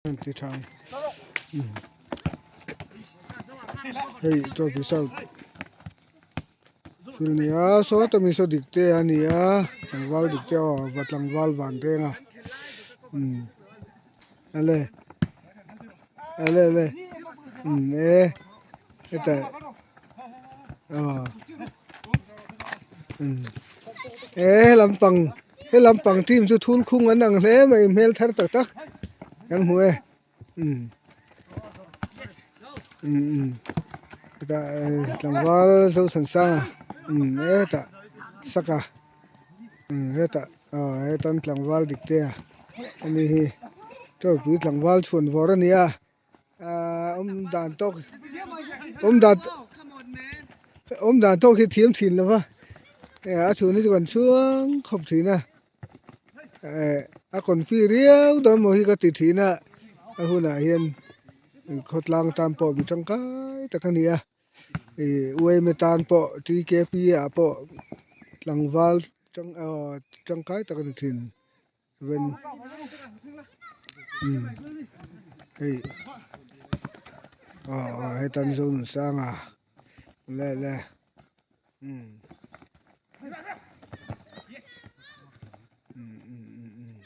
An ti tha ang hei trophy south thil a ni a sawta mi saw dik te a ni a tlangval dik te aw va tlangval van reng a umm ale ale ale umm e hetah aw umm e lampang. He lampang team chu thul khung an ang hle mai hmel thar tak tak kan hmu e umm umm umm hetah tlangval Zothansanga umm hetah saka umm hetah aw hetan tlangval dik te a ani hi tawpui tlangval chhuan vawr a ni a ahh awm dan tawk awm dan awm dan tawk hi thiam thin lo va eh a chhun hi chu kan chhuang khawp thin a eh a confi riau dawn maw hi ka ti thin a a hunah hian khawtlang tan pawh mi tangkai tak a ni a ih uaime tan pawh TKP ah pawh tlangval tang aw tangkai tak a ni thin. Hei aw aw heta Mizo nun sang a le le umm umm umm umm umm.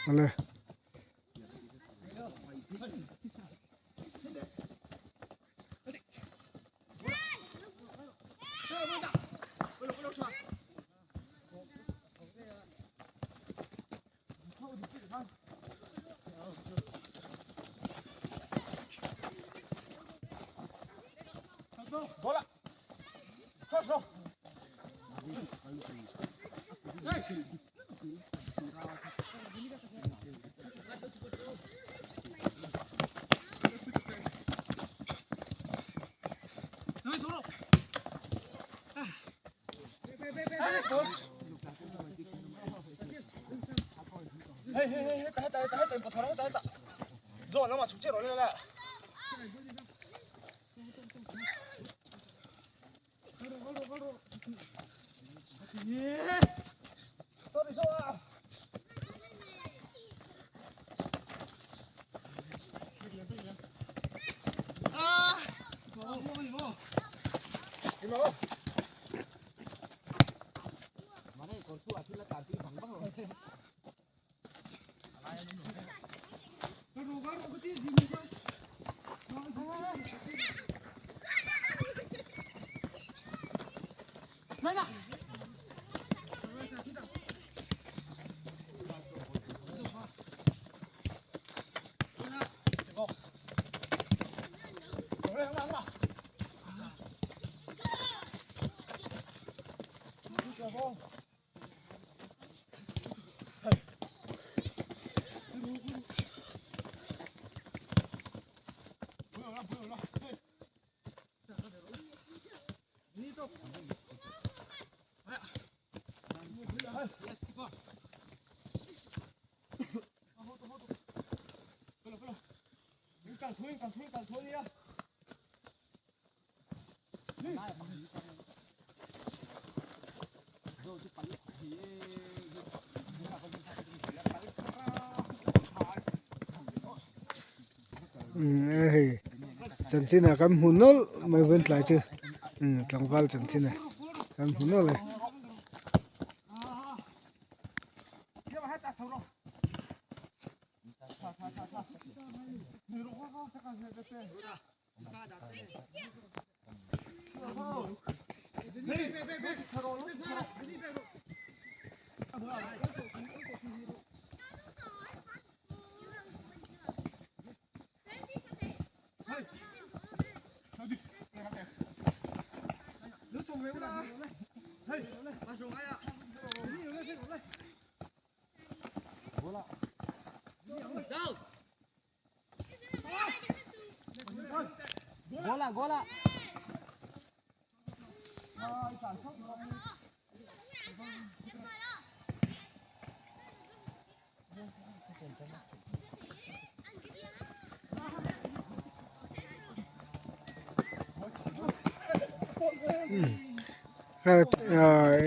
Awle. Hei chanchin ah kan hmu nawlh mai vawiin tlai chu tlangval chanchin ah kan hmu nawlh e.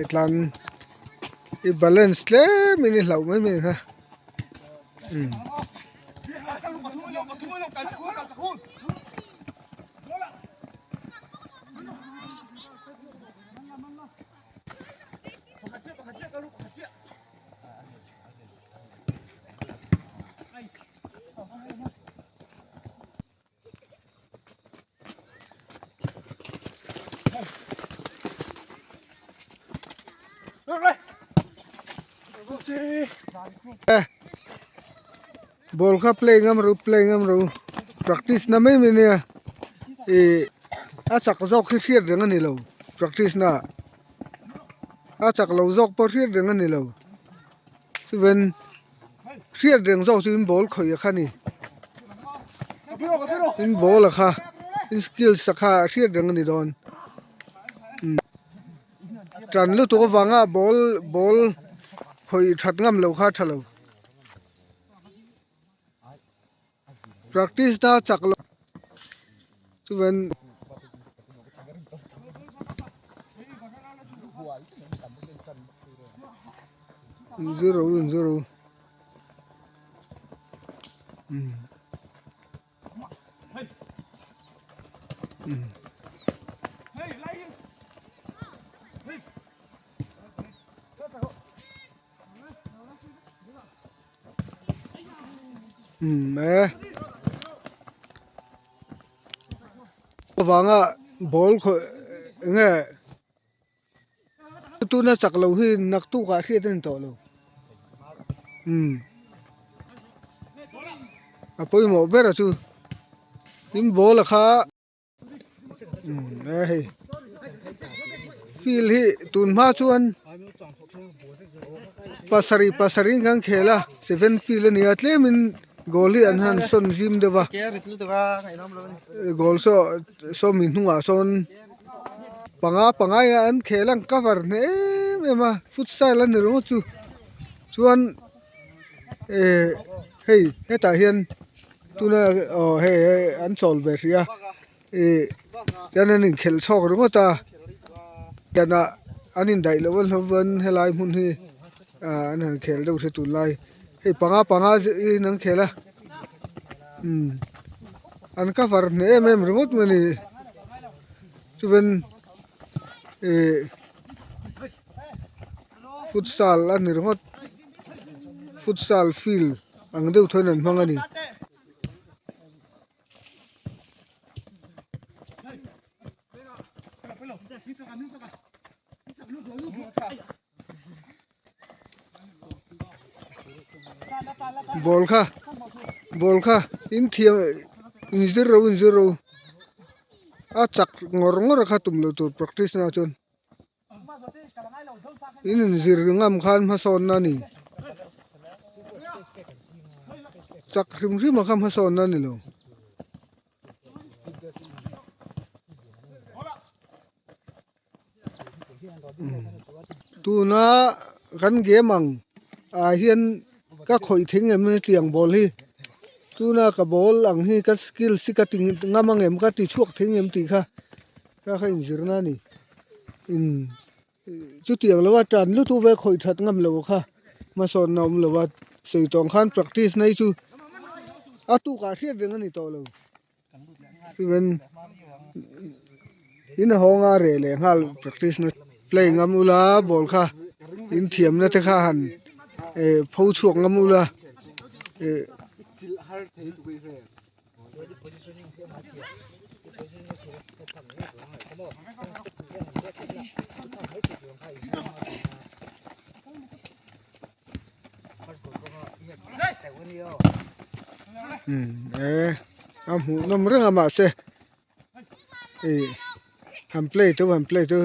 Tlan i balance tlem in i hlauh mai mai kha. Ball kha play ngam ru play ngam ru practice na mai mai nia ih a chak zawk hi hriat reng a ni lo practice na a chak lo zawk pawh hriat reng a ni lo chuan hriat reng zawk chu in ball khawih a kha ni in ball a kha in skills a kha hriat reng a ni dawn tan lutuk avanga ball ball khawih that ngam lo kha a tha lo practice na chak lo chuan zero zero umm e avanga ball khawih eng nge tuna chak lo hi naktuk ah hriat a ni tawh lo umm a pawimawh ber a chu tin ball a kha umm e hei field hi tun hma chuan pasarih pasarih in kan khel a seven field a ni a tlem in goal hi an han sawn zim deuh a goal saw sawmi hnungah sawn panga panga in an khel a an cover hneh em em a futsal a ni ringawt chu chuan eh hei hetah hian tuna aw hei hei an chawl ve hrih a ih chuan an inkhelh chhawk ringawt a pianah an indaih loh a hlauvan helai hmun hi ah an han khel deuh hre tunlai hei panga panga in an khel a umm an cover hneh em em ringawt mai a ni chuan ih futsal a ni ringawt futsal field ang deuh thawin an hmang a ni. Ball kha ball kha in thiam in zir ro in zir ro a chak ngawr ngawr kha tum lo tur practice na chuan. In inzir ngam khan hmasawnna a ni. Chak hrim hrim a kha hmasawnna a ni lo. Tuna kan game ang ah hian ka khawih thing em hetiang ball hi tuna ka ball ang hi ka skills hi ka ti ngam ang em ka ti chhuak thing em tih kha. Kha kha inzirna a ni imm chutiang lo a tan lutuk ve khawih that ngam lo kha hmasawnna awm lo a sawi tawng khan practice na hi chu a tukah hriat reng a ni tawh lo chuan in hawnga reh leh nghal practice na play ngam ula ball kha in thiamna te kha han eh pho chhuak ngam ula eh. E a hmuh nawm reng a mahse ih han play chu han play chu.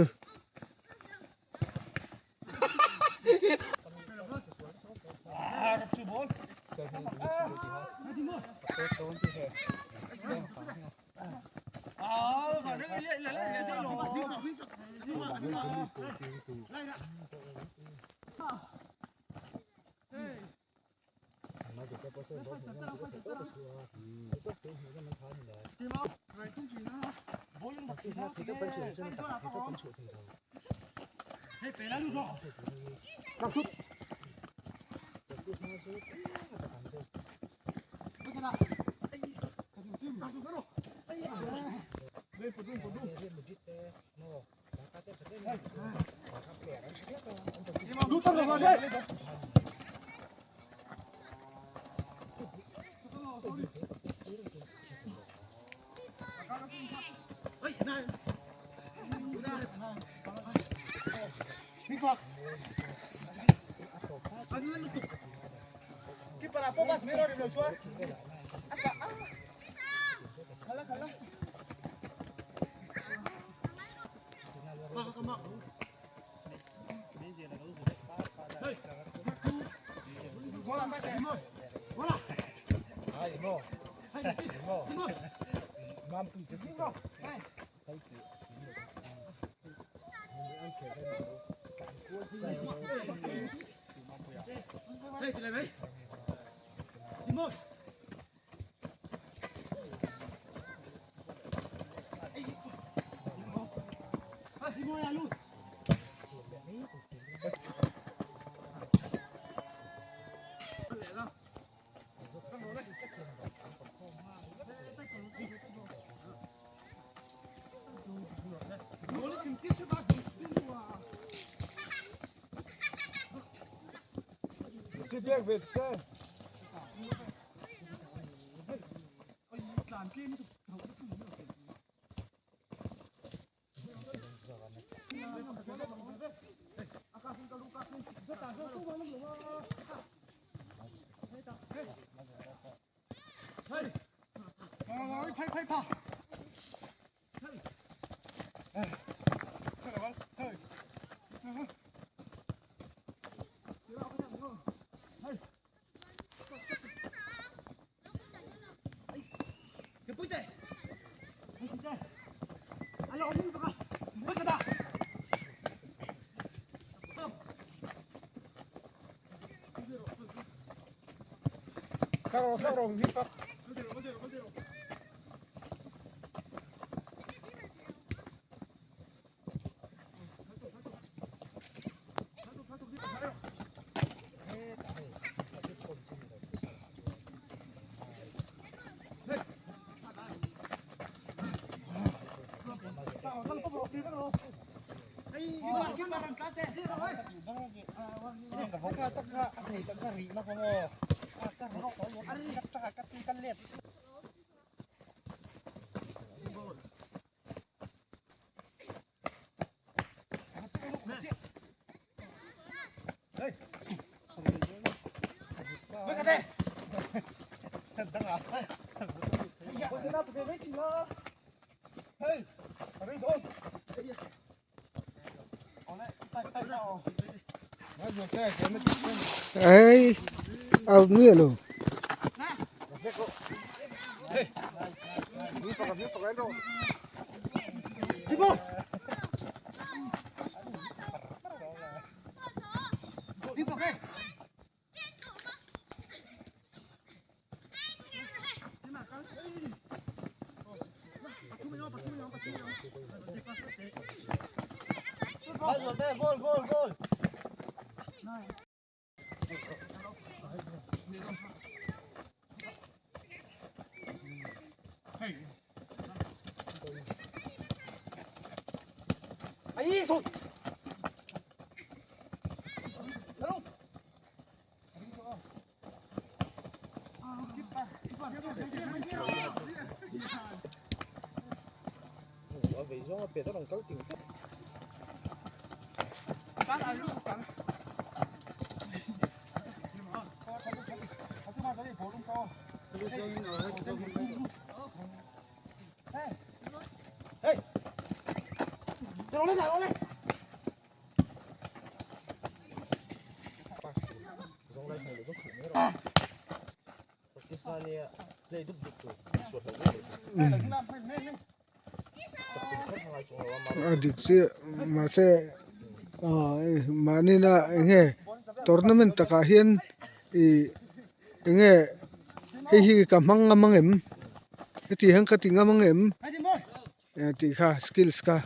Ei out miah lo. A dik chiah mahse ah mahni na eng nge tournament takah hian ih eng nge hei hi ka hmang ngam ang em heti hian ka ti ngam ang em. tih kha skills kha.